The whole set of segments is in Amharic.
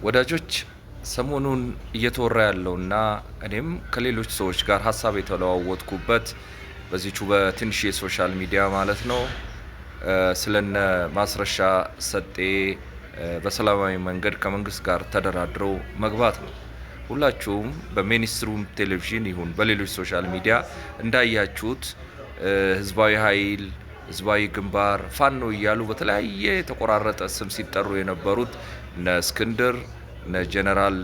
ወዳጆች፣ ሰሞኑን እየተወራ ያለውና እኔም ከሌሎች ሰዎች ጋር ሀሳብ የተለዋወጥኩበት በዚቹ በትንሽ የ social media ማለት ነው፣ ስለነ ማስረሻ ሰጤ በሰላማዊ መንገድ ከመንግስት ጋር ተደራድረው መግባት ነው። ሁላችሁም በ mainstream ቴሌቪዥን ይሁን በሌሎች social media እንዳያችሁት ህዝባዊ ኃይል፣ ህዝባዊ ግንባር፣ ፋኖ እያሉ በተለያየ የተቆራረጠ ስም ሲጠሩ የነበሩት እነ እስክንድር፣ እነ ጀነራል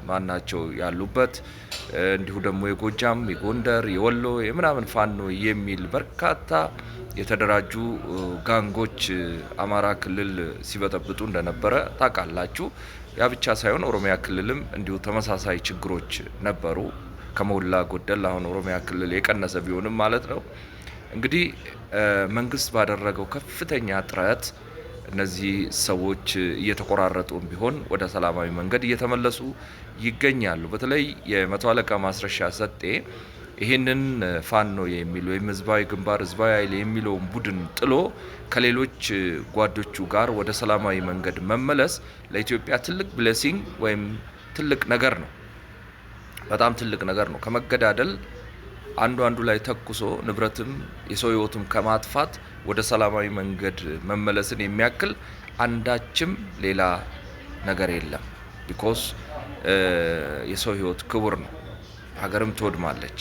ማናቸው ያሉበት፣ እንዲሁ ደግሞ የጎጃም፣ የጎንደር፣ የወሎ፣ የምናምን ፋኖ የሚል በርካታ የተደራጁ gang ኦች አማራ ክልል ሲበጠብጡ እንደነበረ ታውቃላችሁ። ያ ብቻ ሳይሆን ኦሮሚያ ክልልም እንዲሁ ተመሳሳይ ችግሮች ነበሩ። ከሞላ ጎደል አሁን ኦሮሚያ ክልል የቀነሰ ቢሆንም ማለት ነው። እንግዲህ መንግስት ባደረገው ከፍተኛ ጥረት እነዚህ ሰዎች እየተቆራረጡም ቢሆን ወደ ሰላማዊ መንገድ እየተመለሱ ይገኛሉ። በተለይ የመቶ አለቃ ማስረሻ ሰጤ ይህንን ፋኖ የሚል ወይም ህዝባዊ ግንባር፣ ህዝባዊ ኃይል የሚለውን ቡድን ጥሎ ከሌሎች ጓዶቹ ጋር ወደ ሰላማዊ መንገድ መመለስ ለኢትዮጵያ ትልቅ blessing ወይም ትልቅ ነገር ነው። በጣም ትልቅ ነገር ነው። ከመገዳደል፣ አንዱ አንዱ ላይ ተኩሶ ንብረትም የሰው ህይወትም ከማጥፋት ወደ ሰላማዊ መንገድ መመለስን የሚያክል አንዳችም ሌላ ነገር የለም። Because የሰው ህይወት ክቡር ነው። ሀገርም ትወድማለች።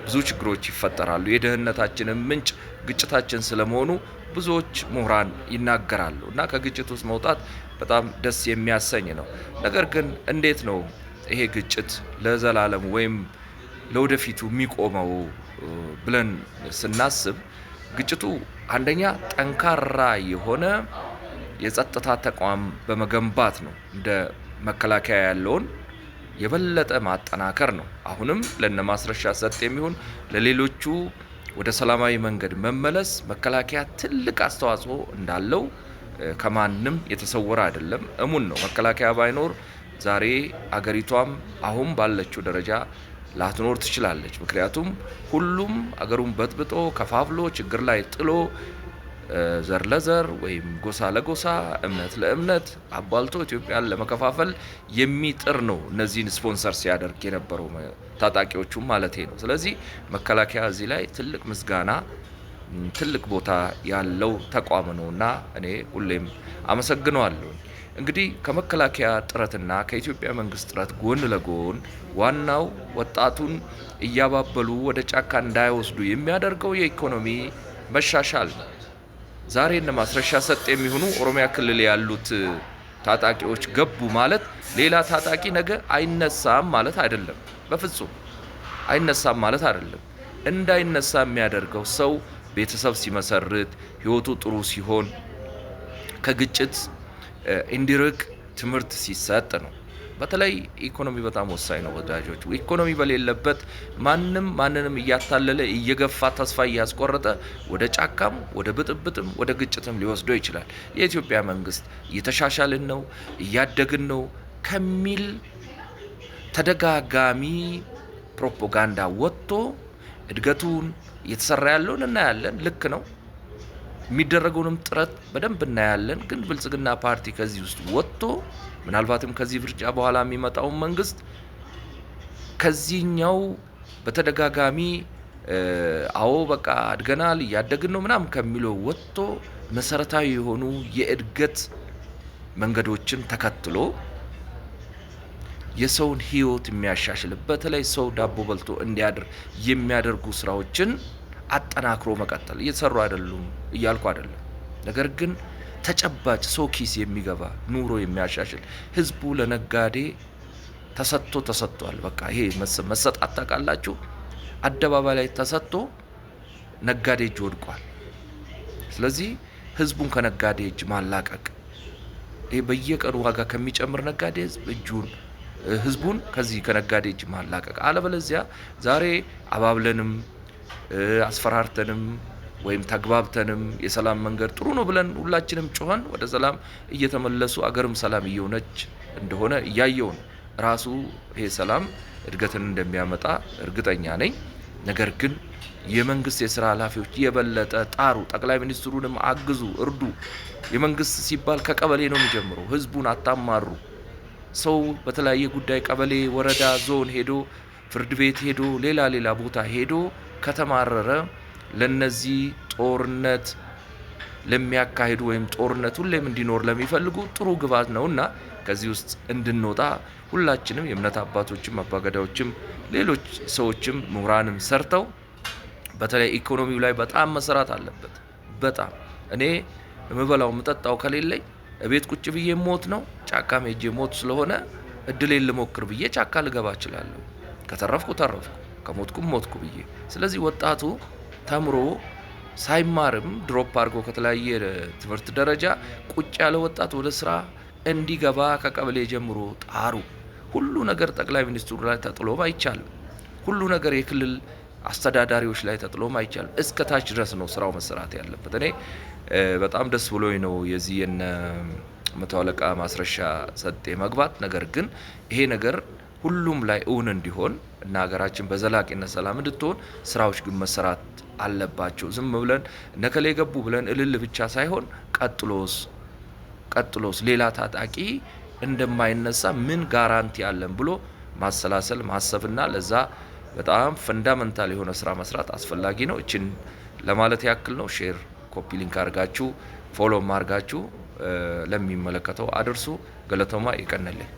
ብዙ ችግሮች ይፈጠራሉ። የድህነታችንን ምንጭ ግጭታችን ስለመሆኑ ብዙዎች ምሁራን ይናገራሉ እና ከግጭት ውስጥ መውጣት በጣም ደስ የሚያሰኝ ነው። ነገር ግን እንዴት ነው ይሄ ግጭት ለዘላለም ወይም ለወደፊቱ የሚቆመው ብለን ስናስብ፣ ግጭቱ አንደኛ ጠንካራ የሆነ የጸጥታ ተቋም በመገንባት ነው። እንደ መከላከያ ያለውን የበለጠ ማጠናከር ነው። አሁንም ለነ ማስረሻ ሰጤ የሚሆን ለሌሎቹ ወደ ሰላማዊ መንገድ መመለስ መከላከያ ትልቅ አስተዋጽኦ እንዳለው ከማንም የተሰወረ አይደለም፣ እሙን ነው። መከላከያ ባይኖር ዛሬ አገሪቷም አሁን ባለችው ደረጃ ላትኖር ትችላለች። ምክንያቱም ሁሉም አገሩን በጥብጦ፣ ከፋፍሎ፣ ችግር ላይ ጥሎ፣ ዘር ለዘር ወይም ጎሳ ለጎሳ፣ እምነት ለእምነት አባልቶ ኢትዮጵያን ለመከፋፈል የሚጥር ነው። እነዚህን ስፖንሰር ሲያደርግ የነበረው ታጣቂዎቹም ማለት ነው። ስለዚህ መከላከያ እዚህ ላይ ትልቅ ምስጋና፣ ትልቅ ቦታ ያለው ተቋም ነው እና እኔ ሁሌም አመሰግነዋለሁ። እንግዲህ ከመከላከያ ጥረትና ከኢትዮጵያ መንግስት ጥረት ጎን ለጎን ዋናው ወጣቱን እያባበሉ ወደ ጫካ እንዳይወስዱ የሚያደርገው የኢኮኖሚ መሻሻል ነው። ዛሬ እነ ማስረሻ ሰጥ የሚሆኑ ኦሮሚያ ክልል ያሉት ታጣቂዎች ገቡ ማለት ሌላ ታጣቂ ነገ አይነሳም ማለት አይደለም። በፍጹም አይነሳም ማለት አይደለም። እንዳይነሳ የሚያደርገው ሰው ቤተሰብ ሲመሰርት፣ ህይወቱ ጥሩ ሲሆን፣ ከግጭት እንዲርቅ ትምህርት ሲሰጥ ነው። በተለይ ኢኮኖሚ በጣም ወሳኝ ነው ወዳጆች። ኢኮኖሚ በሌለበት ማንም ማንንም እያታለለ፣ እየገፋ፣ ተስፋ እያስቆረጠ ወደ ጫካም፣ ወደ ብጥብጥም፣ ወደ ግጭትም ሊወስደው ይችላል። የኢትዮጵያ መንግስት እየተሻሻልን ነው፣ እያደግን ነው ከሚል ተደጋጋሚ ፕሮፓጋንዳ ወጥቶ እድገቱን እየተሰራ ያለውን እናያለን። ልክ ነው። የሚደረገውንም ጥረት በደንብ እናያለን። ግን ብልጽግና ፓርቲ ከዚህ ውስጥ ወጥቶ ምናልባትም ከዚህ ምርጫ በኋላ የሚመጣውን መንግስት ከዚህኛው በተደጋጋሚ አዎ በቃ አድገናል፣ እያደግን ነው ምናምን ከሚለው ወጥቶ መሰረታዊ የሆኑ የእድገት መንገዶችን ተከትሎ የሰውን ህይወት የሚያሻሽል፣ በተለይ ሰው ዳቦ በልቶ እንዲያድር የሚያደርጉ ስራዎችን አጠናክሮ መቀጠል፣ እየተሰሩ አይደሉም እያልኩ አይደለም። ነገር ግን ተጨባጭ ሰው ኪስ የሚገባ፣ ኑሮ የሚያሻሽል፣ ህዝቡ ለነጋዴ ተሰጥቶ ተሰጥቷል። በቃ ይሄ መሰጣት ታውቃላችሁ። አደባባይ ላይ ተሰጥቶ ነጋዴ እጅ ወድቋል። ስለዚህ ህዝቡን ከነጋዴ እጅ ማላቀቅ፣ ይሄ በየቀኑ ዋጋ ከሚጨምር ነጋዴ ህዝብ እጁን ህዝቡን ከዚህ ከነጋዴ እጅ ማላቀቅ። አለበለዚያ ዛሬ አባብለንም፣ አስፈራርተንም ወይም ተግባብተንም የሰላም መንገድ ጥሩ ነው ብለን ሁላችንም ጮኸን ወደ ሰላም እየተመለሱ አገርም ሰላም እየሆነች እንደሆነ እያየው ነው። ራሱ ይሄ ሰላም እድገትን እንደሚያመጣ እርግጠኛ ነኝ። ነገር ግን የመንግስት የስራ ኃላፊዎች የበለጠ ጣሩ፣ ጠቅላይ ሚኒስትሩንም አግዙ፣ እርዱ። የመንግስት ሲባል ከቀበሌ ነው የሚጀምረው። ህዝቡን አታማሩ። ሰው በተለያየ ጉዳይ ቀበሌ፣ ወረዳ፣ ዞን ሄዶ፣ ፍርድ ቤት ሄዶ፣ ሌላ ሌላ ቦታ ሄዶ ከተማረረ ለነዚህ ጦርነት ለሚያካሂዱ ወይም ጦርነት ሁሌም እንዲኖር ለሚፈልጉ ጥሩ ግብዓት ነውና ከዚህ ውስጥ እንድንወጣ ሁላችንም የእምነት አባቶችም፣ አባገዳዎችም፣ ሌሎች ሰዎችም፣ ምሁራንም ሰርተው በተለይ ኢኮኖሚው ላይ በጣም መሰራት አለበት። በጣም እኔ የምበላው የምጠጣው ከሌለኝ እቤት ቁጭ ብዬ ሞት ነው፣ ጫካም ሄጄ ሞት ስለሆነ እድሌን ልሞክር ብዬ ጫካ ልገባ እችላለሁ። ከተረፍኩ ተረፍኩ፣ ከሞትኩም ሞትኩ ብዬ። ስለዚህ ወጣቱ ተምሮ ሳይማርም drop አድርጎ ከተለያየ ትምህርት ደረጃ ቁጭ ያለ ወጣት ወደ ስራ እንዲገባ ከቀበሌ ጀምሮ ጣሩ። ሁሉ ነገር ጠቅላይ ሚኒስትሩ ላይ ተጥሎም አይቻልም። ሁሉ ነገር የክልል አስተዳዳሪዎች ላይ ተጥሎም አይቻልም። እስከ ታች ድረስ ነው ስራው መሰራት ያለበት። እኔ በጣም ደስ ብሎኝ ነው የዚህ የነ መቶ አለቃ ማስረሻ ሰጤ መግባት። ነገር ግን ይሄ ነገር ሁሉም ላይ እውን እንዲሆን እና ሀገራችን በዘላቂነት ሰላም እንድትሆን ስራዎች ግን መሰራት አለባቸው። ዝም ብለን እነከሌ ገቡ ብለን እልል ብቻ ሳይሆን ቀጥሎስ ሌላ ታጣቂ እንደማይነሳ ምን guarantee አለን ብሎ ማሰላሰል፣ ማሰብና ለዛ በጣም fundamental የሆነ ስራ መስራት አስፈላጊ ነው። እችን ለማለት ያክል ነው። Share፣ copy link አድርጋችሁ፣ follow አድርጋችሁ ለሚመለከተው አድርሱ። Galatoomaa፣ ይቀንልኝ።